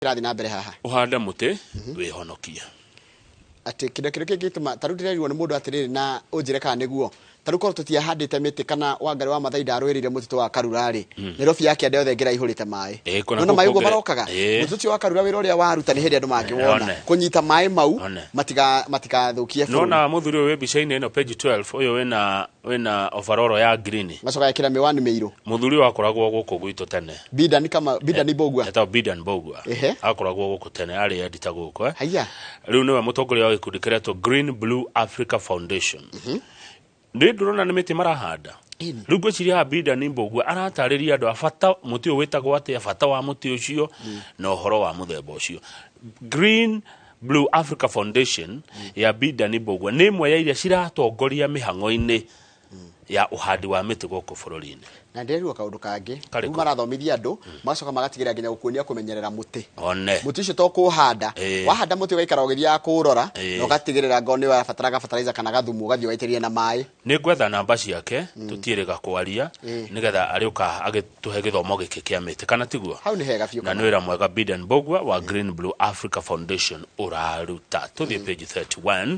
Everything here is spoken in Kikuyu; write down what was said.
Kĩrathiĩ na mbere haha? Ũhande mũtĩ wĩhonokie. Atĩ kĩndũ kĩrĩa kĩngĩtũma, ta rĩu ndĩrerirwo nĩ mũndũ atĩrĩrĩ, na ũnjĩre kana nĩguo, ta rĩu korwo tũtiahandĩte mĩtĩ kana Wangarĩ wa Maathai ndarũĩrĩire mũtitũ wa Karura rĩ, Nairobi ya kĩanda yothe ĩngĩra ihũrĩte maĩ. Ĩĩ, kũna Nĩwona kũu maĩ ũguo kũngĩ- marokaga? Ĩĩ. Mũtitũ ũcio wa Karura wĩra ũrĩa waruta nĩ hĩndĩ andũ mangĩwona. One. Kũnyita maĩ mau One. Matigathũkie bũrũri. Nona mũthuri ũyũ wĩ mbica-inĩ ĩno page 12, ũyũ wĩna overall ya green. Macoka gekĩra mĩwani mĩirũ. Mũthuri ũyũ akoragwo gũkũ gwitũ tene. Bidan kama Bidan Mbugua. Etagwo Bidan Mbugua. Akoragwo gũkũ tene, arĩ editor gũkũ, eh. Haiya. Rĩu nĩwe mũtongoria wa gĩkundi kĩretwo Green Blue Africa Foundation. Nĩ ndũrona nĩ mĩtĩ marahanda? Ĩni. Rĩu ngwĩciria haha Bidan Mbugua aratarĩria andũ a bata mũtĩ ũyũ wĩtagwo atĩa, bata wa mũtĩ ũcio na ũhoro wa mũthemba ũcio. Green Blue Africa Foundation ya Bidan Mbugua nĩ ĩmwe ya iria ciratongoria mĩhang'o-inĩ ya ũhandi wa mĩtĩ gũkũ bũrũri-inĩ. Na ndĩrerwo kaũndũ kangĩ. Karĩkũ? Rĩu marathomithia andũ, magacoka magatigĩrĩra nginya gũkuonia kũmenyerera mũtĩ. One. Mũtĩ ũcio to kũũhanda. Wahanda mũtĩ ũgaikara ũgĩthiaga kũũrora, na ũgatigĩrĩra ngorwo nĩ ũrabataraga fertilizer kana gathumu, ũgathiĩ ũgaitĩrĩria na maĩ. Nĩ ngwetha namba ciake, tũtiĩrĩga kwaria, nĩgetha arĩũka agĩtũhe gĩthomo gĩkĩ kĩa mĩtĩ, kana tiguo? Hau nĩ hega biũ. Na nĩ wĩra mwega Biden Mbugua wa Green Blue Africa Foundation ũraruta. Tũthiĩ page 31.